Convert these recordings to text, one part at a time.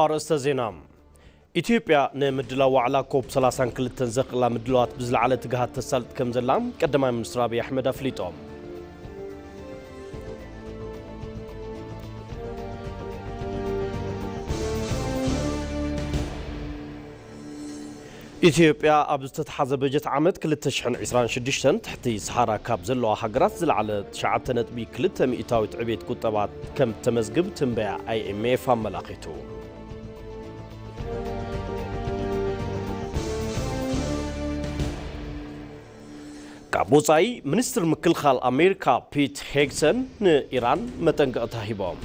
ኣርእስተ ዜና። ኢትዮጵያ ንምድላው ዋዕላ ኮፕ ሰላሳን ክልተን ዘኽእላ ምድላዋት ብዝለዓለ ትግሃት ተሳልጥ ከም ዘላ ቀዳማይ ሚኒስትር ኣብይ ኣሕመድ ኣፍሊጦም። ኢትዮጵያ ኣብ ዝተተሓዘ በጀት ዓመት ክልተ ሽሕን ዕስራን ሽዱሽተን ትሕቲ ሰሃራ ካብ ዘለዋ ሃገራት ዝለዓለ ትሽዓተ ነጥቢ ክልተ ሚእታዊት ዕቤት ቁጠባ ከም ተመዝግብ ትንበያ ኣይ ኤም ኤፍ ኣመላኺቱ። ካብ ወጻኢ፣ ሚኒስትር ምክልኻል ኣሜሪካ ፒት ሄግሰን ንኢራን መጠንቀቕታ ሂቦም።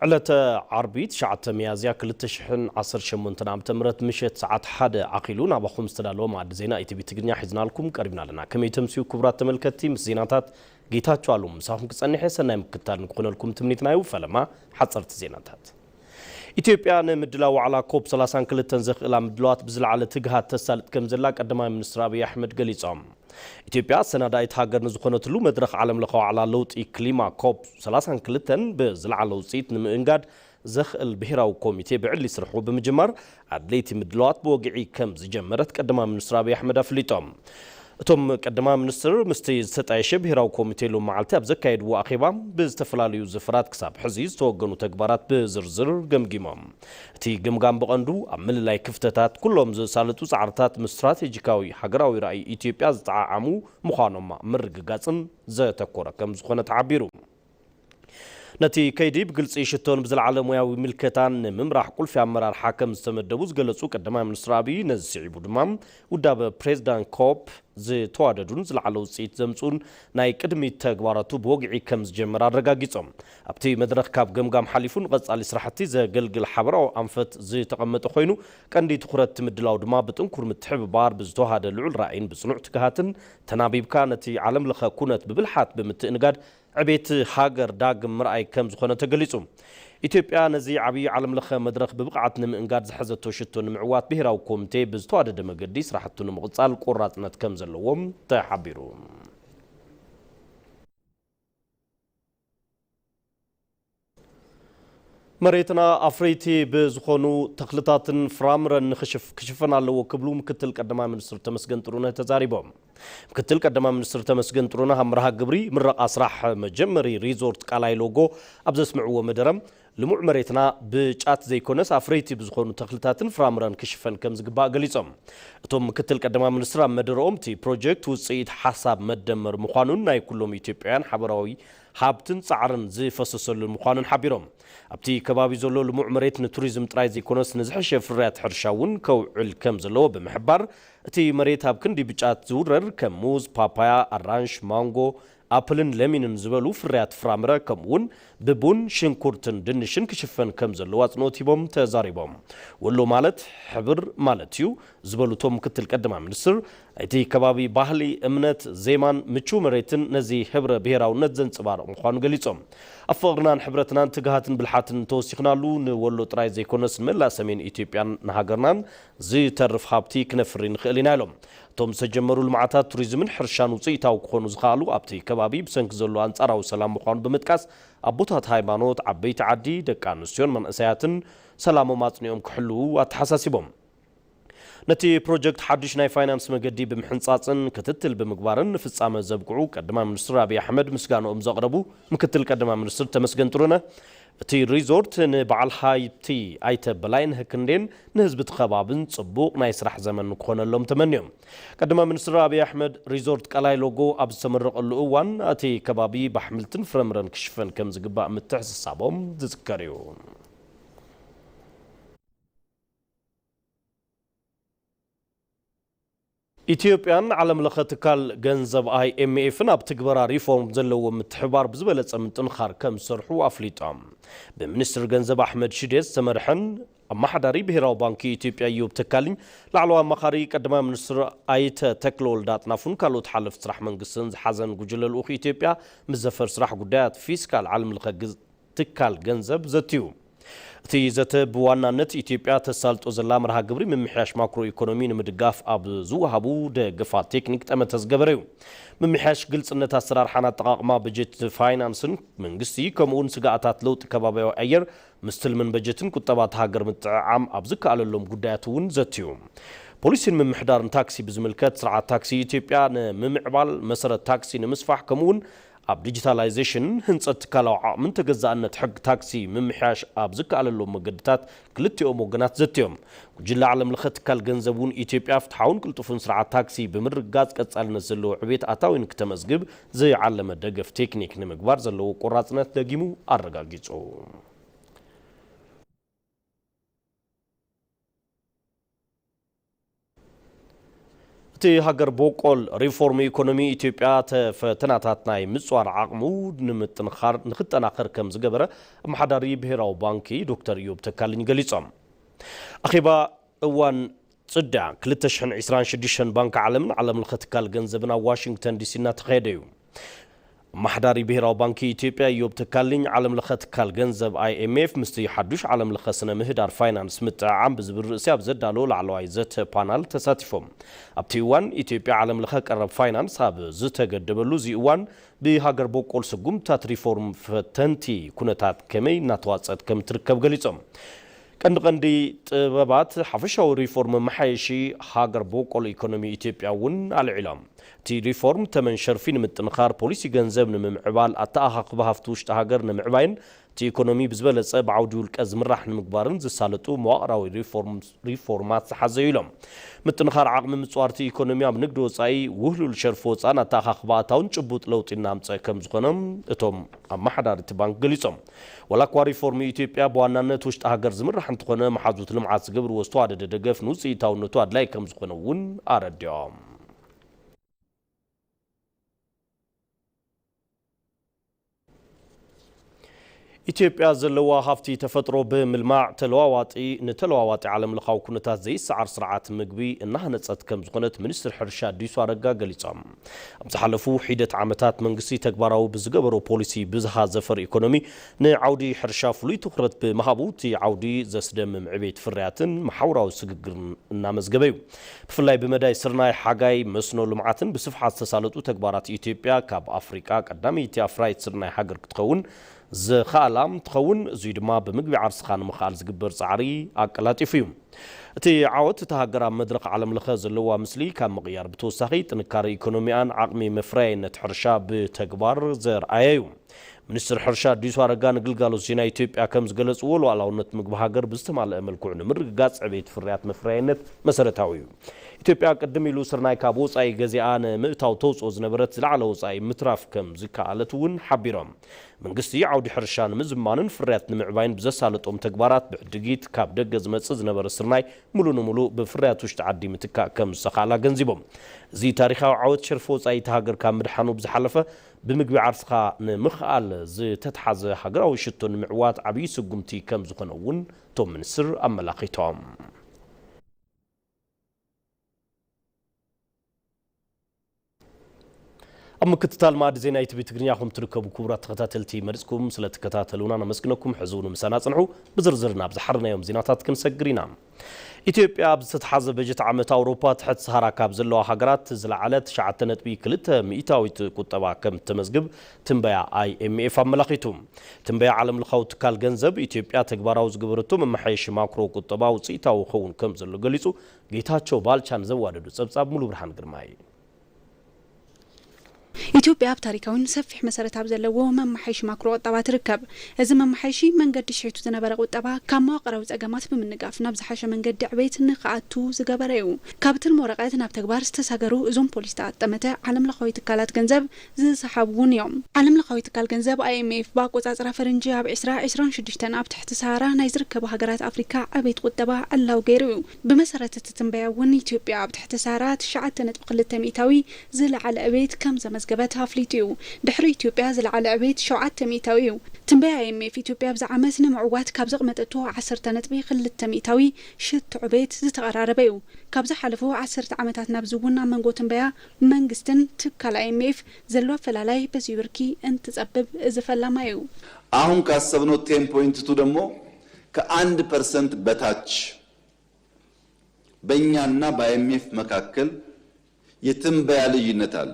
ዕለተ ዓርቢ ትሽዓተ ሚያዝያ ክልተ ሽሕን ዓሰርተ ሸሞንተን ዓመተ ምህረት ምሸት ሰዓት ሓደ ዓኺሉ ናባኹም ዝተዳለወ መኣዲ ዜና ኢቲቪ ትግርኛ ሒዝናልኩም ቀሪብና ኣለና። ከመይ ተምስዩ ክቡራት ተመልከትቲ? ምስ ዜናታት ጌታቸው ኣሉ ምሳኹም ክጸንሕ እየ። ሰናይ ምክትታል ንክኾነልኩም ትምኒትና እዩ። ፈለማ ሓጸርቲ ዜናታት። ኢትዮጵያ ንምድላው ዋዕላ ኮፕ ሰላሳን ክልተን ዘኽእላ ምድላዋት ብዝለዓለ ትግሃት ተሳልጥ ከም ዘላ ቀዳማይ ሚኒስትር ኣብይ ኣሕመድ ገሊጾም። ኢትዮጵያ ኣሰናዳኢት ሃገር ንዝኾነትሉ መድረኽ ዓለም ለኸ ዋዕላ ለውጢ ክሊማ ኮፕ ሰላሳን ክልተን ብዝለዓለ ውፅኢት ንምእንጋድ ዘኽእል ብሄራዊ ኮሚቴ ብዕሊ ስርሑ ብምጅማር ኣድለይቲ ምድላዋት ብወግዒ ከም ዝጀመረት ቀዳማይ ሚኒስትር ኣብይ ኣሕመድ ኣፍሊጦም። እቶም ቀዳማይ ሚኒስትር ምስቲ ዝተጣየሸ ብሄራዊ ኮሚቴ ሎም መዓልቲ ኣብ ዘካየድዎ ኣኼባ ብዝተፈላለዩ ዘፈራት ክሳብ ሕዚ ዝተወገኑ ተግባራት ብዝርዝር ገምጊሞም። እቲ ግምጋም ብቐንዱ ኣብ ምልላይ ክፍተታት፣ ኩሎም ዘሳለጡ ጻዕርታት ምስ ስትራቴጂካዊ ሃገራዊ ራእይ ኢትዮጵያ ዝጠዓዓሙ ምዃኖም ምርግጋጽን ዘተኮረ ከም ዝኾነ ተሓቢሩ። ነቲ ከይዲ ብግልጺ ሽቶን ብዝለዓለ ሞያዊ ምልከታን ንምምራሕ ቁልፊ ኣመራርሓ ከም ዝተመደቡ ዝገለጹ ቀዳማይ ሚኒስትር ኣብይ፣ ነዚ ስዒቡ ድማ ውዳበ ፕሬዝዳንት ኮፕ ዝተዋደዱን ዝለዓለ ውፅኢት ዘምፅኡን ናይ ቅድሚት ተግባራቱ ብወግዒ ከም ዝጀመረ ኣረጋጊጾም። ኣብቲ መድረኽ ካብ ገምጋም ሓሊፉ ንቐጻሊ ስራሕቲ ዘገልግል ሓበራዊ ኣንፈት ዝተቐመጠ ኮይኑ፣ ቀንዲ ትኹረት እቲ ምድላው ድማ ብጥንኩር ምትሕብባር፣ ብዝተዋሃደ ልዑል ራእይን ብጽኑዕ ትግሃትን ተናቢብካ ነቲ ዓለም ለኸ ኩነት ብብልሓት ብምትእንጋድ ዕቤት ሃገር ዳግም ምርኣይ ከም ዝኾነ ተገሊጹ። ኢትዮጵያ ነዚ ዓብዪ ዓለም ለኸ መድረኽ ብብቕዓት ንምእንጋድ ዝሐዘቶ ሽቶ ንምዕዋት ብሄራዊ ኮሚቴ ብዝተዋደደ መገዲ ስራሕቱ ንምቕጻል ቆራጽነት ከም ዘለዎም ተሓቢሩ። መሬትና ኣፍረይቲ ብዝኾኑ ተኽልታትን ፍራምረን ንኽሽፍ-፣ ክሽፈን ኣለዎ ክብሉ ምክትል ቀዳማይ ሚኒስትር ተመስገን ጥሩነህ ተዛሪቦም። ምክትል ቀዳማይ ሚኒስትር ተመስገን ጥሩነህ ኣብ መርሃ ግብሪ ምረቓ ስራሕ መጀመሪ ሪዞርት ቃላይ ሎጎ ኣብ ዘስምዕዎ መደረ፣ ልሙዕ መሬትና ብጫት ዘይኮነስ ኣፍረይቲ ብዝኾኑ ተኽልታትን ፍራምረን ክሽፈን ከም ዝግባእ ገሊጾም። እቶም ምክትል ቀዳማይ ሚኒስትር ኣብ መደረኦም፣ እቲ ፕሮጀክት ውፅኢት ሓሳብ መደመር ምዃኑን ናይ ኩሎም ኢትዮጵያውያን ሓበራዊ ሃብትን ጻዕርን ዝፈሰሰሉን ምዃኑን ሓቢሮም። ኣብቲ ከባቢ ዘሎ ልሙዕ መሬት ንቱሪዝም ጥራይ ዘይኮነስ ንዝሐሸ ፍርያት ሕርሻ እውን ከውዕል ከም ዘለዎ ብምሕባር፣ እቲ መሬት ኣብ ክንዲ ብጫት ዝውረር ከም ሙዝ፣ ፓፓያ፣ ኣራንሽ፣ ማንጎ፣ ኣፕልን ለሚንን ዝበሉ ፍርያት ፍራምረ ከምኡ እውን ብቡን፣ ሽንኩርትን ድንሽን ክሽፈን ከም ዘለዎ ኣጽንኦት ሂቦም ተዛሪቦም። ወሎ ማለት ሕብር ማለት እዩ ዝበሉ እቶም ምክትል ቀዳማይ ሚኒስትር፣ እቲ ከባቢ ባህሊ፣ እምነት፣ ዜማን ምቹው መሬትን ነዚ ህብረ ብሄራውነት ዘንጸባርቕ ምዃኑ ገሊጾም። ኣብ ፍቕርናን ሕብረትናን ትግሃትን ብልሓትን እንተወሲኽናሉ ንወሎ ጥራይ ዘይኮነስ ንመላእ ሰሜን ኢትዮጵያን ንሃገርናን ዝተርፍ ሃብቲ ክነፍሪ ንኽእል ኢና ኢሎም። እቶም ዝተጀመሩ ልምዓታት ቱሪዝምን ሕርሻን ውፅኢታዊ ክኾኑ ዝኸኣሉ ኣብቲ ከባቢ ብሰንኪ ዘሎ ኣንጻራዊ ሰላም ምዃኑ ብምጥቃስ፣ ኣቦታት ሃይማኖት፣ ዓበይቲ ዓዲ፣ ደቂ ኣንስትዮን መንእሰያትን ሰላሞም ኣጽኒኦም ክሕልዉ ኣተሓሳሲቦም። ነቲ ፕሮጀክት ሓድሽ ናይ ፋይናንስ መገዲ ብምሕንጻጽን ክትትል ብምግባርን ንፍጻመ ዘብቅዑ ቀዳማይ ሚኒስትር ኣብይ ኣሕመድ ምስጋንኦም ዘቕረቡ ምክትል ቀዳማይ ሚኒስትር ተመስገን ጥሩነህ፣ እቲ ሪዞርት ንበዓል ሃብቲ ኣይተ በላይነህ ክንዴን ንህዝቢ እቲ ከባብን ጽቡቕ ናይ ስራሕ ዘመን ክኾነሎም ተመንዮም። ቀዳማይ ሚኒስትር ኣብይ ኣሕመድ ሪዞርት ቀላይ ሎጎ ኣብ ዝተመረቐሉ እዋን፣ እቲ ከባቢ ብኣሕምልትን ፍረምረን ክሽፈን ከም ዝግባእ ምትሕስሳቦም ዝዝከር እዩ። ኢትዮጵያን ዓለም ለኸ ትካል ገንዘብ ኣይ ኤም ኤፍን ኣብ ትግበራ ሪፎርም ዘለዎ ምትሕባር ብዝበለጸ ምጥንኻር ከም ዝሰርሑ ኣፍሊጦም። ብሚኒስትር ገንዘብ ኣሕመድ ሽዴ ዝተመርሐን ኣመሓዳሪ ብሄራዊ ባንኪ ኢትዮጵያ እዮብ ተካልኝ፣ ላዕለዋ ኣማኻሪ ቀዳማይ ሚኒስትር ኣይተ ተክለወልድ ኣጥናፉን ካልኦት ሓለፍቲ ስራሕ መንግስትን ዝሓዘን ጉጅለ ልኡኽ ኢትዮጵያ ምስ ዘፈር ስራሕ ጉዳያት ፊስካል ዓለም ለኸ ግዝ-፣ ትካል ገንዘብ ዘትዩ። እቲ ዘተ ብዋናነት ኢትዮጵያ ተሳልጦ ዘላ መርሃ ግብሪ ምምሕያሽ ማክሮ ኢኮኖሚ ንምድጋፍ ኣብ ዝወሃቡ ደገፋት ቴክኒክ ጠመተ ዝገበረ እዩ። ምምሕያሽ ግልጽነት ኣሰራርሓን ኣጠቓቕማ በጀት ፋይናንስን መንግስቲ ከምኡውን ስጋኣታት ለውጢ ከባቢያዊ ኣየር ምስ ትልምን በጀትን ቁጠባ እታ ሃገር ምጥዕዓም ኣብ ዝከኣለሎም ጉዳያት እውን ዘትዩ። ፖሊሲን ምምሕዳርን ታክሲ ብዝምልከት ስርዓት ታክሲ ኢትዮጵያ ንምምዕባል መሰረት ታክሲ ንምስፋሕ ከምኡውን ኣብ ዲጂታላይዜሽን ህንጸት ትካላዊ ዓቕምን ተገዛእነት ሕግ ታክሲ ምምሕያሽ ኣብ ዝከኣለሎም መገድታት ክልቲኦም ወገናት ዘትዮም። ጉጅለ ዓለም ለኸ ትካል ገንዘብ እውን ኢትዮጵያ ፍትሓውን ቅልጡፍን ስርዓት ታክሲ ብምርግጋጽ ቀጻልነት ዘለዎ ዕቤት ኣታዊን ክተመዝግብ ዝዓለመ ደገፍ ቴክኒክ ንምግባር ዘለዎ ቆራጽነት ደጊሙ ኣረጋጊጹ። እቲ ሃገር ቦቆል ሪፎርም ኢኮኖሚ ኢትዮጵያ ተፈተናታት ናይ ምጽዋር ዓቕሙ ንምጥንኻር ንክጠናኸር ከም ዝገበረ ኣመሓዳሪ ብሄራዊ ባንኪ ዶክተር ኢዮብ ተካልኝ ገሊጾም። ኣኼባ እዋን ጽድያ ክልተ ሽሕን ዕስራን ሽዱሽተን ባንኪ ዓለምን ዓለም ለኸ ትካል ገንዘብን ኣብ ዋሽንግተን ዲሲ እናተኻየደ እዩ። ኣመሓዳሪ ብሄራዊ ባንኪ ኢትዮጵያ ኢዮብ ተካልኝ ዓለም ለኸ ትካል ገንዘብ ኣይኤምኤፍ ምስቲ ሓዱሽ ዓለም ለኸ ስነ ምህዳር ፋይናንስ ምጥዕዓም ብዝብል ርእሲ ኣብ ዘዳለዎ ላዕለዋይ ዘተ ፓናል ተሳቲፎም። ኣብቲ እዋን ኢትዮጵያ ዓለም ለኸ ቀረብ ፋይናንስ ኣብ ዝተገደበሉ እዚ እዋን ብሃገር ቦቆል ስጉምታት ሪፎርም ፈተንቲ ኩነታት ከመይ እናተዋጸት ከም ትርከብ ገሊጾም። ቀንዲ ቀንዲ ጥበባት ሓፈሻዊ ሪፎርም መሓየሺ ሃገር ቦቆል ኢኮኖሚ ኢትዮጵያ እውን ኣልዒሎም። እቲ ሪፎርም ተመን ሸርፊ ንምጥንኻር፣ ፖሊሲ ገንዘብ ንምምዕባል፣ ኣተኣኻኽባ ሃፍቲ ውሽጢ ሃገር ንምዕባይን እቲ ኢኮኖሚ ብዝበለጸ ብዓውዲ ውልቀ ዝምራሕ ንምግባርን ዝሳለጡ መዋቕራዊ ሪፎርም-፣ ሪፎርማት ዝሓዘ እዩ ኢሎም። ምጥንኻር ዓቕሚ ምጽዋርቲ ኢኮኖሚ ኣብ ንግዲ ወጻኢ ውህሉል ሸርፊ ወጻእን ኣተኣኻኽባ ኣታውን ጭቡጥ ለውጢ እናምጸ ከም ዝኾነ እቶም ኣመሓዳሪ እቲ ባንክ ገሊጾም። ዋላ እኳ ሪፎርም ኢትዮጵያ ብዋናነት ውሽጢ ሃገር ዝምራሕ እንተኾነ፣ መሓዙት ልምዓት ዝገብርዎ ዝተዋደደ ደገፍ ንውፅኢታውነቱ ኣድላይ ከም ዝኾነ እውን ኣረዲኦም። ኢትዮጵያ ዘለዋ ሃፍቲ ተፈጥሮ ብምልማዕ ተለዋዋጢ፣ ንተለዋዋጢ ዓለም ለኻዊ ኩነታት ዘይሰዓር ስርዓት ምግቢ እናሃነፀት ከም ዝኾነት ሚኒስትር ሕርሻ ኣዲሱ ኣረጋ ገሊፆም። ኣብ ዝሓለፉ ሒደት ዓመታት መንግስቲ ተግባራዊ ብዝገበሮ ፖሊሲ ብዝሃ ዘፈር ኢኮኖሚ ንዓውዲ ሕርሻ ፍሉይ ትኹረት ብምሃቡ፣ እቲ ዓውዲ ዘስደምም ዕቤት ፍርያትን መሓውራዊ ስግግርን እናመዝገበ እዩ። ብፍላይ ብመዳይ ስርናይ፣ ሓጋይ፣ መስኖ ልምዓትን ብስፍሓት ዝተሳለጡ ተግባራት ኢትዮጵያ ካብ ኣፍሪቃ ቀዳመይቲ ኣፍራይት ስርናይ ሃገር ክትኸውን ዝኸኣላ እንትኸውን፣ እዙይ ድማ ብምግቢ ዓርስኻ ንምኽኣል ዝግበር ጻዕሪ ኣቀላጢፉ እዩ። እቲ ዓወት እታ ሃገር ኣብ መድረኽ ዓለም ለኸ ዘለዋ ምስሊ ካብ ምቕያር ብተወሳኺ፣ ጥንካረ ኢኮኖሚኣን ዓቕሚ መፍረያይነት ሕርሻ ብተግባር ዘርኣየ እዩ። ሚኒስትር ሕርሻ ኣዲሱ ኣረጋ ንግልጋሎት ዜና ኢትዮጵያ ከም ዝገለጽዎ፣ ሉዓላውነት ምግቢ ሃገር ብዝተማልአ መልክዑ ንምርግጋጽ ዕቤት ፍርያት መፍረያይነት መሰረታዊ እዩ። ኢትዮጵያ ቅድም ኢሉ ስርናይ ካብ ወጻኢ ገዚኣ ንምእታው ተውጽኦ ዝነበረት ዝለዓለ ወጻኢ ምትራፍ ከም ዝከኣለት እውን ሓቢሮም። መንግስቲ ዓውዲ ሕርሻ ንምዝማንን ፍርያት ንምዕባይን ብዘሳለጦም ተግባራት፣ ብዕድጊት ካብ ደገ ዝመጽእ ዝነበረ ስርናይ ሙሉ ንሙሉ ብፍርያት ውሽጢ ዓዲ ምትካእ ከም ዝተኻእለ ኣገንዚቦም። እዚ ታሪኻዊ ዓወት ሸርፊ ወጻኢ እታ ሃገር ካብ ምድሓኑ ብዝሓለፈ፣ ብምግቢ ዓርስኻ ንምኽኣል ዝተትሓዘ ሃገራዊ ሽቶ ንምዕዋት ዓብዪ ስጉምቲ ከም ዝኾነ እውን እቶም ሚኒስትር ኣመላኺቶም። ኣብ ምክትታል መኣዲ ዜና ኢቲቪ ትግርኛ ከም ትርከቡ ክቡራት ተኸታተልቲ መሪጽኩም ስለ ትከታተሉና ነመስግነኩም። ሕዚ እውን ምሳና ጽንሑ። ብዝርዝር ናብ ዝሓርናዮም ዜናታት ክንሰግር ኢና። ኢትዮጵያ ኣብ ዝተትሓዘ በጀት ዓመት ኣውሮፓ ትሕቲ ሰሃራ ካብ ዘለዋ ሃገራት ዝለዓለ ትሽዓተ ነጥቢ ክልተ ሚእታዊት ቁጠባ ከም እተመዝግብ ትንበያ ኣይኤምኤፍ ኣመላኺቱ። ትንበያ ዓለም ለኻዊ ትካል ገንዘብ ኢትዮጵያ ተግባራዊ ዝገበረቶ መመሓየሺ ማክሮ ቁጠባ ውፅኢታዊ ክኸውን ከም ዘሎ ገሊፁ። ጌታቸው ባልቻ ንዘዋደዱ ጸብጻብ ሙሉ ብርሃን ግርማይ። ኢትዮጵያ ኣብ ታሪካዊን ሰፊሕ መሰረት ኣብ ዘለዎ መመሓየሺ ማክሮ ቁጠባ ትርከብ። እዚ መመሓየሺ መንገዲ ሽሒቱ ዝነበረ ቁጠባ ካብ መዋቕራዊ ጸገማት ብምንጋፍ ናብ ዝሓሸ መንገዲ ዕቤት ንኽኣቱ ዝገበረ እዩ። ካብ ትልሚ ወረቐት ናብ ተግባር ዝተሳገሩ እዞም ፖሊሲታት ጠመተ ዓለም ለኻዊ ትካላት ገንዘብ ዝሰሓቡ እውን እዮም። ዓለም ለኻዊ ትካል ገንዘብ ኣይኤምኤፍ ብኣቆጻጽራ ፈረንጂ ኣብ ዕስራ ዕስራን ሽዱሽተን ኣብ ትሕቲ ሰሃራ ናይ ዝርከባ ሃገራት ኣፍሪካ ዕቤት ቁጠባ ዕላዊ ገይሩ እዩ። ብመሰረት እቲ ትንበያ እውን ኢትዮጵያ ኣብ ትሕቲ ሰሃራ ትሽዓተ ነጥቢ ክልተ ሚእታዊ ዝለዓለ ዕቤት ከም ዘመዝገበት ኣፍሊጡ እዩ። ድሕሪ ኢትዮጵያ ዝለዓለ ዕቤት ሸውዓተ ሚእታዊ እዩ። ትንበያ ኣይኤምኤፍ ኢትዮጵያ ኣብዚ ዓመት ንምዕዋት ካብ ዘቕመጠቶ ዓሰርተ ነጥቢ ክልተ ሚእታዊ ሽቶ ዕቤት ዝተቐራረበ እዩ። ካብ ዝሓለፉ ዓሰርተ ዓመታት ናብዚ እውን ኣብ መንጎ ትንበያ መንግስትን ትካል ኣይኤምኤፍ ዘሎ ኣፈላላይ በዚ ብርኪ እንትጸብብ እዚ ፈላማይ እዩ። አሁን ካሰብነው ቴን ፖይንት ቱ ደግሞ ከአንድ ፐርሰንት በታች በእኛና በአይኤምኤፍ መካከል የትንበያ ልዩነት አለ።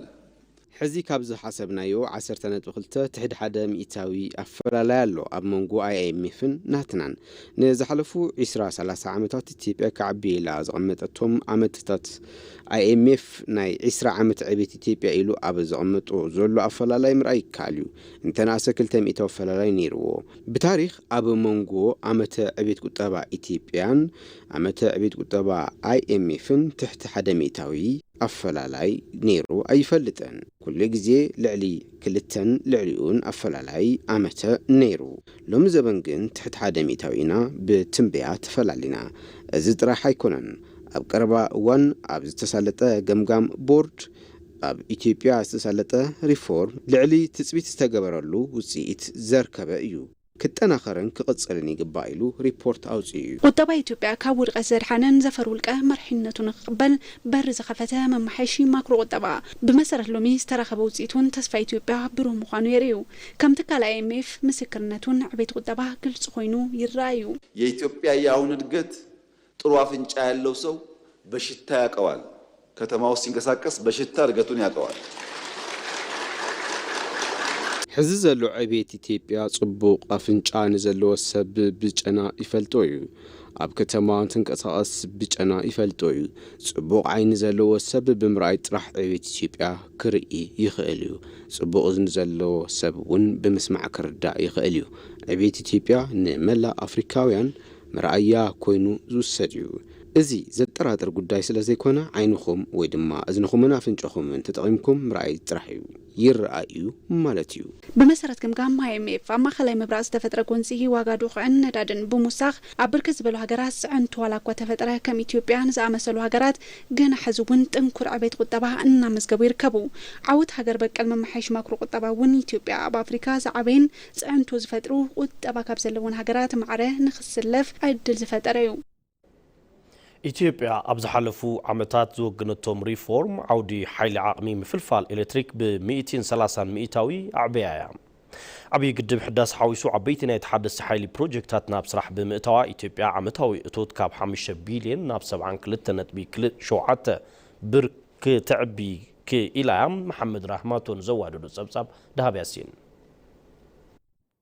ሕዚ ካብ ዝሓሰብናዮ ዓሰርተ ነጥቢ ክልተ ትሕቲ ሓደ ሚእታዊ ኣፈላላይ ኣሎ ኣብ መንጎ ኣይኤምኤፍን ናትናን። ንዝሓለፉ ዒስራ ሰላሳ ዓመታት ኢትዮጵያ ክዓቢ ኢላ ዘቐመጠቶም ኣመትታት ኣይኤምኤፍ ናይ ዒስራ ዓመት ዕቤት ኢትዮጵያ ኢሉ ኣብ ዘቐመጦ ዘሎ ኣፈላላይ ምርኣይ ይከኣል እዩ። እንተነኣሰ ክልተ ሚእታዊ ኣፈላላይ ነይርዎ። ብታሪኽ ኣብ መንጎ ኣመተ ዕቤት ቁጠባ ኢትዮጵያን ኣመተ ዕቤት ቁጠባ ኣይኤምኤፍን ትሕቲ ሓደ ሚእታዊ ኣፈላላይ ነይሩ ኣይፈልጥን። ኩሉ ግዜ ልዕሊ ክልተን ልዕሊኡን ኣፈላላይ ኣመተ ነይሩ። ሎሚ ዘበን ግን ትሕቲ ሓደ ሚእታዊ ኢና ብትንበያ ተፈላሊና። እዚ ጥራሕ ኣይኮነን። ኣብ ቀረባ እዋን ኣብ ዝተሳለጠ ገምጋም ቦርድ ኣብ ኢትዮጵያ ዝተሳለጠ ሪፎርም ልዕሊ ትፅቢት ዝተገበረሉ ውፅኢት ዘርከበ እዩ። ክጠናኸርን ክቕፅልን ይግባእ ኢሉ ሪፖርት ኣውፂኡ እዩ። ቁጠባ ኢትዮጵያ ካብ ውድቀት ዘድሓነን ዘፈር ውልቀ መርሒነቱ ንክቕበል በሪ ዝኸፈተ መመሓየሺ ማክሮ ቁጠባ ብመሰረት ሎሚ ዝተረኸበ ውፅኢት እውን ተስፋ ኢትዮጵያ ብሩህ ምዃኑ የርኢ እዩ። ከም ትካል ኣይኤምኤፍ ምስክርነቱን ዕቤት ቁጠባ ግልፂ ኮይኑ ይረኣ እዩ። የኢትዮጵያ የአሁን እድገት ጥሩ አፍንጫ ያለው ሰው በሽታ ያውቀዋል። ከተማ ውስጥ ሲንቀሳቀስ በሽታ እድገቱን ያውቀዋል። ሕዚ ዘሎ ዕቤት ኢትዮጵያ ጽቡቕ ኣፍንጫ ንዘለዎ ሰብ ብጨና ይፈልጦ እዩ። ኣብ ከተማ እንትንቀሳቐስ ብጨና ይፈልጦ እዩ። ጽቡቕ ዓይኒ ዘለዎ ሰብ ብምርኣይ ጥራሕ ዕቤት ኢትዮጵያ ክርኢ ይኽእል እዩ። ጽቡቕ እዝኒ ዘለዎ ሰብ እውን ብምስማዕ ክርዳእ ይኽእል እዩ። ዕቤት ኢትዮጵያ ንመላእ ኣፍሪካውያን መርኣያ ኮይኑ ዝውሰድ እዩ። እዚ ዘጠራጥር ጉዳይ ስለ ዘይኮነ ዓይንኹም ወይ ድማ እዝንኹምን ኣፍንጫኹምን ተጠቒምኩም ምርኣይ ጥራሕ እዩ። ይረኣይ እዩ ማለት እዩ። ብመሰረት ግምጋም ኣይኤምኤፍ ኣብ ማእኸላይ ምብራቕ ዝተፈጥረ ጎንፂ ዋጋ ድኹዕን ነዳድን ብምውሳኽ ኣብ ብርክት ዝበሉ ሃገራት ፅዕንቶ ዋላ እኳ ተፈጥረ ከም ኢትዮጵያ ንዝኣመሰሉ ሃገራት ግን ሕዚ እውን ጥንኩር ዕቤት ቁጠባ እናመዝገቡ ይርከቡ። ዓወት ሃገር በቀል መመሓየሺ ማክሮ ቁጠባ እውን ኢትዮጵያ ኣብ ኣፍሪካ ዝዓበየን ፅዕንቶ ዝፈጥሩ ቁጠባ ካብ ዘለወን ሃገራት ማዕረ ንክስለፍ ዕድል ዝፈጠረ እዩ። ኢትዮጵያ ኣብ ዝሓለፉ ዓመታት ዝወገነቶም ሪፎርም ዓውዲ ሓይሊ ዓቕሚ ምፍልፋል ኤሌክትሪክ ብ ሚእትን ሰላሳን ሚእታዊ ኣዕበያ እያ። ዓብዪ ግድብ ሕዳስ ሓዊሱ ዓበይቲ ናይ ተሓደስቲ ሓይሊ ፕሮጀክታት ናብ ስራሕ ብምእታዋ ኢትዮጵያ ዓመታዊ እቶት ካብ ሓሙሽተ ቢልዮን ናብ ሰብዓን ክልተ ነጥቢ ሸውዓተ ብር ክተዕቢ ክኢላ እያ። መሓመድ ራህማቶ ንዘዋደዶ ጸብጻብ ደሃብ ያሲን።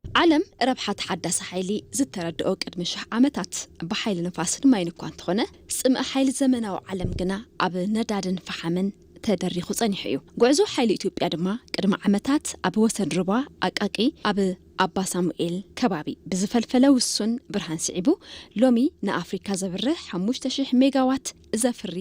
ዓለም ረብሓ ተሓዳሲ ሓይሊ ዝተረድኦ ቅድሚ ሽሕ ዓመታት ብሓይሊ ንፋስን ማይን እኳ እንተኾነ፣ ጽምኢ ሓይሊ ዘመናዊ ዓለም ግና ኣብ ነዳድን ፈሓምን ተደሪኹ ጸኒሑ እዩ። ጉዕዞ ሓይሊ ኢትዮጵያ ድማ ቅድሚ ዓመታት ኣብ ወሰን ሩባ ኣቃቂ ኣብ ኣባ ሳሙኤል ከባቢ ብዝፈልፈለ ውሱን ብርሃን ስዒቡ፣ ሎሚ ንኣፍሪካ ዘብርህ ሓሙሽተ ሽሕ ሜጋዋት ዘፍሪ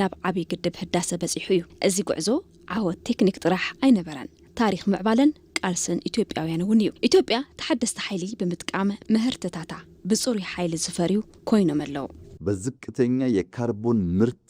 ናብ ዓብዪ ግድብ ህዳሰ በጺሑ እዩ። እዚ ጉዕዞ ዓወት ቴክኒክ ጥራሕ ኣይነበረን። ታሪኽ ምዕባለን ቃልስን ኢትዮጵያውያን እውን እዩ። ኢትዮጵያ ተሓደስቲ ሓይሊ ብምጥቃም ምህርትታታ ብፅሩይ ሓይሊ ዝፈርዩ ኮይኖም ኣለዉ። በዝቅተኛ የካርቦን ምርት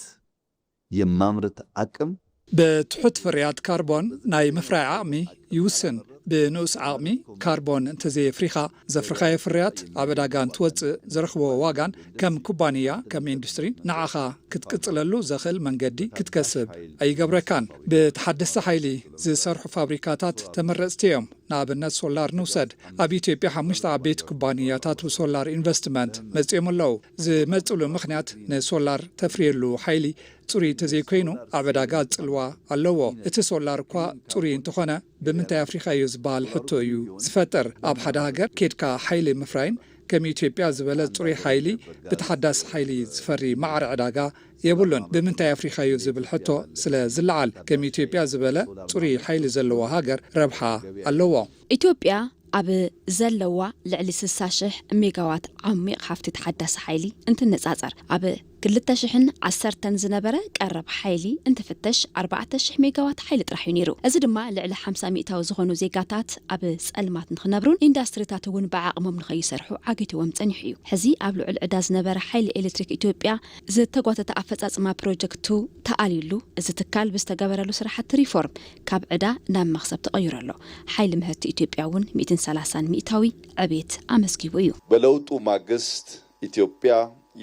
የማምረት አቅም ብትሑት ፍርያት ካርቦን ናይ ምፍራይ ዓቕሚ ይውስን። ብንኡስ ዓቕሚ ካርቦን እንተዘየፍሪኻ፣ ዘፍርኻዮ ፍርያት ኣብ ዕዳጋ እንትወጽእ ዝረኽቦ ዋጋን ከም ኩባንያ፣ ከም ኢንዱስትሪን ንዓኻ ክትቅጽለሉ ዘኽእል መንገዲ ክትከስብ ኣይገብረካን። ብተሓደስቲ ሓይሊ ዝሰርሑ ፋብሪካታት ተመረጽቲ እዮም። ንኣብነት ሶላር ንውሰድ። ኣብ ኢትዮጵያ ሓሙሽተ ዓበይቲ ኩባንያታት ብሶላር ኢንቨስትመንት መጺኦም ኣለዉ። ዝመጽሉ ምኽንያት ንሶላር ተፍርየሉ ሓይሊ ጽሩይ እንተዘይኮይኑ ኣብ ዕዳጋ ጽልዋ ኣለዎ። እቲ ሶላር እኳ ጽሩይ እንተኾነ ብምንታይ ኣፍሪኻዮ ዝበሃል ሕቶ እዩ ዝፈጥር። ኣብ ሓደ ሃገር ኬድካ ሓይሊ ምፍራይን ከም ኢትዮጵያ ዝበለ ጽሩይ ሓይሊ ብተሓዳሲ ሓይሊ ዝፈሪ ማዕረ ዕዳጋ የብሉን። ብምንታይ ኣፍሪኻዮ ዝብል ሕቶ ስለ ዝለዓል ከም ኢትዮጵያ ዝበለ ጽሩይ ሓይሊ ዘለዎ ሃገር ረብሓ ኣለዎ። ኢትዮጵያ ኣብ ዘለዋ ልዕሊ ስሳ ሽሕ ሜጋዋት ዓሚቕ ሃፍቲ ተሓዳሲ ሓይሊ እንትነጻጸር፣ ኣብ ክልተ ሽሕን ዓሰርተን ዝነበረ ቀረብ ሓይሊ እንትፍተሽ ኣርባዕተ ሽሕ ሜጋዋት ሓይሊ ጥራሕ እዩ ነይሩ። እዚ ድማ ልዕሊ ሓምሳ ሚእታዊ ዝኾኑ ዜጋታት ኣብ ጸልማት ንኽነብሩን ኢንዳስትሪታት እውን ብዓቕሞም ንኸይሰርሑ ዓጊትዎም ጸኒሑ እዩ። ሕዚ ኣብ ልዑል ዕዳ ዝነበረ ሓይሊ ኤሌክትሪክ ኢትዮጵያ ዝተጓተተ ኣፈጻጽማ ፕሮጀክቱ ተኣልዩሉ፣ እዚ ትካል ብዝተገበረሉ ስራሕቲ ሪፎርም ካብ ዕዳ ናብ መኽሰብ ተቐይሩ ኣሎ። ሓይሊ ምህርቲ ኢትዮጵያ እውን ሚእትን ሰላሳን ሚእታዊ ዕቤት ኣመዝጊቡ እዩ። በለውጡ ማግስት ኢትዮጵያ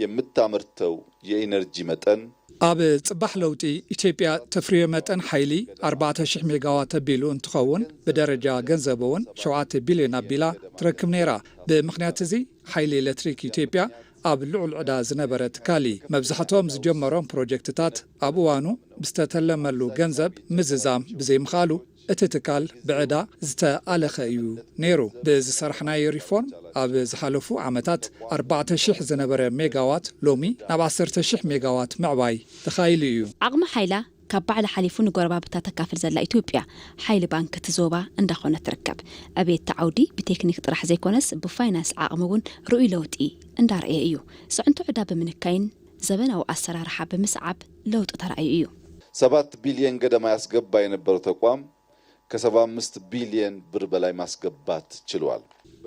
የምታመርተው የኢነርጂ መጠን ኣብ ጽባሕ ለውጢ ኢትዮጵያ ተፍርዮ መጠን ሓይሊ ኣርባዕተ ሽሕ ሜጋዋት ኣቢሉ እንትኸውን፣ ብደረጃ ገንዘብ እውን ሸውዓተ ቢልዮን ኣቢላ ትረክብ ነይራ። ብምኽንያት እዚ ሓይሊ ኤሌክትሪክ ኢትዮጵያ ኣብ ልዑል ዕዳ ዝነበረ ትካል እዩ። መብዛሕትኦም ዝጀመሮም ፕሮጀክትታት ኣብ እዋኑ ብዝተተለመሉ ገንዘብ ምዝዛም ብዘይምኽኣሉ፣ እቲ ትካል ብዕዳ ዝተኣለኸ እዩ ነይሩ። ብዝሰራሕናዮ ሪፎርም ኣብ ዝሓለፉ ዓመታት ኣርባዕተ ሽሕ ዝነበረ ሜጋዋት ሎሚ ናብ ዓሰርተ ሽሕ ሜጋዋት ምዕባይ ተኻኢሉ እዩ። ዓቕሚ ሓይላ ካብ ባዕላ ሓሊፉ ንጎረባብታ ተካፍል ዘላ ኢትዮጵያ፣ ሓይሊ ባንክ እቲ ዞባ እንዳኾነት ትርከብ። ዕብየት እቲ ዓውዲ ብቴክኒክ ጥራሕ ዘይኮነስ ብፋይናንስ ዓቕሚ እውን ርኡይ ለውጢ እንዳርኣየ እዩ። ፅዕንቶ ዕዳ ብምንካይን ዘበናዊ ኣሰራርሓ ብምስዓብ ለውጢ ተራእዩ እዩ። ሰባት ቢልየን ገደማ ያስገባ የነበረ ተቋም ከሰባ ኣምስት ቢልየን ብር በላይ ማስገባት ችሏል።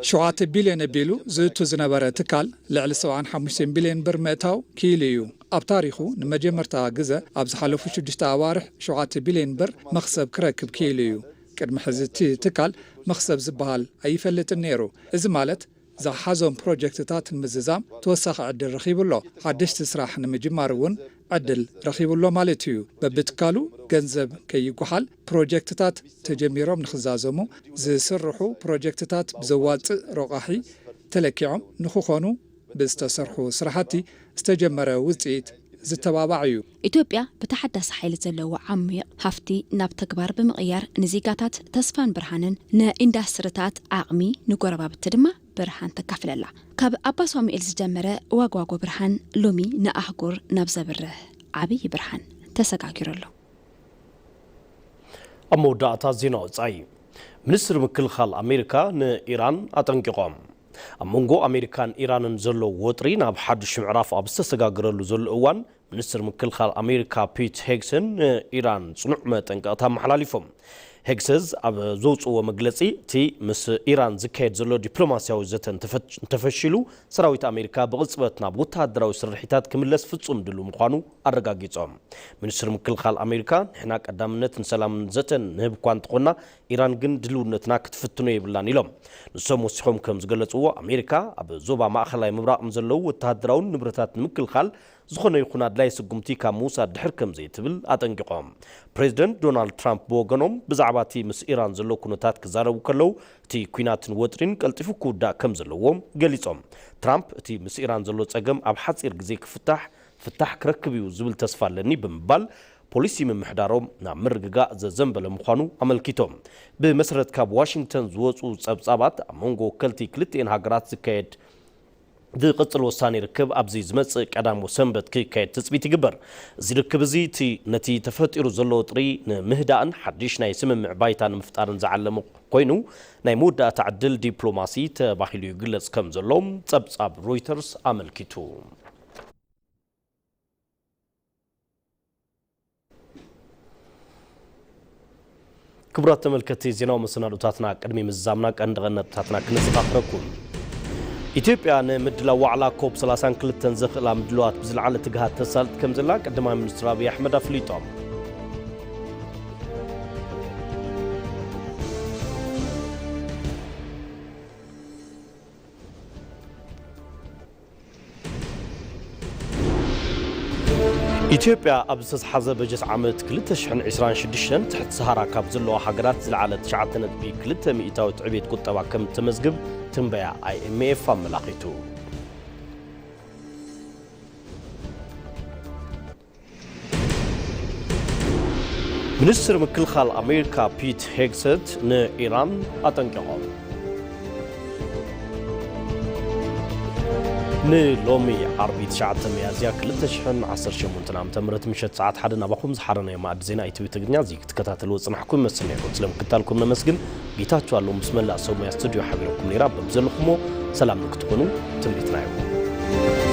ሸውዓተ ቢልዮን ኣቢሉ ዝእቱ ዝነበረ ትካል ልዕሊ ሰብዓን ሓሙሽተን ቢልዮን ብር ምእታው ክኢሉ እዩ። ኣብ ታሪኹ ንመጀመርታ ግዘ ኣብ ዝሓለፉ ሽዱሽተ ኣዋርሕ ሸውዓተ ቢልዮን ብር መኽሰብ ክረክብ ክኢሉ እዩ። ቅድሚ ሕዚ እቲ ትካል መኽሰብ ዝበሃል ኣይፈልጥን ነይሩ። እዚ ማለት ዝሓዞም ፕሮጀክትታት ንምዝዛም ተወሳኺ ዕድል ረኺቡ ኣሎ። ሓደሽቲ ስራሕ ንምጅማር እውን ዕድል ረኺቡ ኣሎ ማለት እዩ። በብትካሉ ገንዘብ ከይጓሓል ፕሮጀክትታት ተጀሚሮም ንኽዛዘሙ፣ ዝስርሑ ፕሮጀክትታት ብዘዋፅእ ረቋሒ ተለኪዖም ንኽኾኑ፣ ብዝተሰርሑ ስራሕቲ ዝተጀመረ ውፅኢት ዝተባባዕ እዩ። ኢትዮጵያ ብተሓዳሲ ሓይሊ ዘለዎ ዓሚቕ ሃፍቲ ናብ ተግባር ብምቕያር ንዜጋታት ተስፋን ብርሃንን፣ ንኢንዳስትሪታት ዓቕሚ፣ ንጎረባብቲ ድማ ብርሃን ተካፍለላ። ካብ ኣባ ሳሙኤል ዝጀመረ ዋግዋጎ ብርሃን ሎሚ ንኣህጉር ናብ ዘብርህ ዓብዪ ብርሃን ተሰጋጊሩ ኣሎ። ኣብ መወዳእታ ዜና ወጻኢ። ሚኒስትሪ ምክልኻል ኣሜሪካ ንኢራን ኣጠንቂቖም። ኣብ መንጎ ኣሜሪካን ኢራንን ዘሎ ወጥሪ ናብ ሓድሽ ምዕራፍ ኣብ ዝተሰጋገረሉ ዘሎ እዋን፣ ሚኒስትር ምክልኻል ኣሜሪካ ፒት ሄግሰን ንኢራን ጽኑዕ መጠንቀቕታ ኣመሓላሊፎም። ሄግሰዝ ኣብ ዘውፅዎ መግለፂ፣ እቲ ምስ ኢራን ዝካየድ ዘሎ ዲፕሎማስያዊ ዘተ እንተፈ- እንተፈሺሉ፣ ሰራዊት ኣሜሪካ ብቕፅበት ናብ ወተሃደራዊ ስርሒታት ክምለስ ፍፁም ድሉው ምዃኑ ኣረጋጊፆም። ሚኒስትር ምክልኻል ኣሜሪካ፣ ንሕና ቀዳምነት ንሰላምን ዘተን ንህብ እኳ እንተኾንና፣ ኢራን ግን ድልውነትና ክትፍትኖ የብላን ኢሎም። ንሶም ወሲኾም ከም ዝገለፅዎ፣ ኣሜሪካ ኣብ ዞባ ማእኸላይ ምብራቕ ንዘለዉ ወተሃደራውን ንብረታት ንምክልኻል ዝኾነ ይኹን ኣድላይ ስጉምቲ ካብ ምውሳድ ድሕር ከም ዘይትብል ኣጠንቂቖም። ፕሬዚደንት ዶናልድ ትራምፕ ብወገኖም ብዛዕባ እቲ ምስ ኢራን ዘሎ ኩነታት ክዛረቡ ከለዉ፣ እቲ ኲናትን ወጥሪን ቀልጢፉ ክውዳእ ከም ዘለዎ ገሊጾም። ትራምፕ እቲ ምስ ኢራን ዘሎ ጸገም ኣብ ሓጺር ግዜ ክፍታሕ፣ ፍታሕ ክረክብ እዩ ዝብል ተስፋ ኣለኒ ብምባል፣ ፖሊሲ ምምሕዳሮም ናብ ምርግጋእ ዘዘንበለ ምዃኑ ኣመልኪቶም። ብመሰረት ካብ ዋሽንግተን ዝወጹ ጸብጻባት፣ ኣብ መንጎ ወከልቲ ክልቲኤን ሃገራት ዝካየድ ዝቕጽል ወሳኒ ርክብ ኣብዚ ዝመጽእ ቀዳም ሰንበት ክካየድ ትጽቢት ይግበር። እዚ ርክብ እዚ እቲ ነቲ ተፈጢሩ ዘሎ ወጥሪ ንምህዳእን ሓድሽ ናይ ስምምዕ ባይታ ንምፍጣርን ዝዓለመ ኮይኑ፣ ናይ መወዳእታ ዕድል ዲፕሎማሲ ተባሂሉ ይግለጽ ከም ዘሎ ጸብጻብ ሮይተርስ ኣመልኪቱ። ክቡራት ተመልከትቲ፣ ዜናዊ መሰናዶታትና ቅድሚ ምዝዛምና ቀንዲ ቀንዲ ነጥብታትና ክነዘኻኽረኩም። ኢትዮጵያ ንምድላው ዋዕላ ኮፕ ሰላሳን ክልተን ዘኽእላ ምድላዋት ብዝለዓለ ትግሃት ተሳልጥ ከም ዘላ ቀዳማይ ሚኒስትር ኣብይ ኣሕመድ ኣፍሊጦም። ኢትዮጵያ ኣብ ዝተዝሓዘ በጀት ዓመት ክልተ ሽሕን ዕስራን ሽዱሽተን ትሕቲ ሰሃራ ካብ ዘለዋ ሃገራት ዝለዓለ ትሽዓተ ነጥቢ ክልተ ሚእታዊት ዕቤት ቁጠባ ከም እተመዝግብ ትንበያ ኣይኤምኤፍ ኣመላኺቱ። ሚኒስትር ምክልኻል ኣሜሪካ ፒት ሄግሰት ንኢራን ኣጠንቂቖም። ንሎሚ ዓርቢ ትሽዓተ ሚያዝያ ክልተ ሽሕን ዓሰርተ ሸሞንተን ዓመተ ምህረት ምሸት ሰዓት ሓደ ናባኹም ዝሓረናዮ ማእዲ ዜና ኢቲቪ ትግርኛ እዚ ክትከታተልዎ ዝጸናሕኩም ይመስል ነይሩ። ስለ ምክትታልኩም ነመስግን። ጌታቸው ኣለዉ ምስ መላእ ሰብ ሞያ ስቱድዮ ሓቢረኩም ነይራ። በብዘለኹሞ ሰላም ንክትኾኑ ትምኒትና እዩ።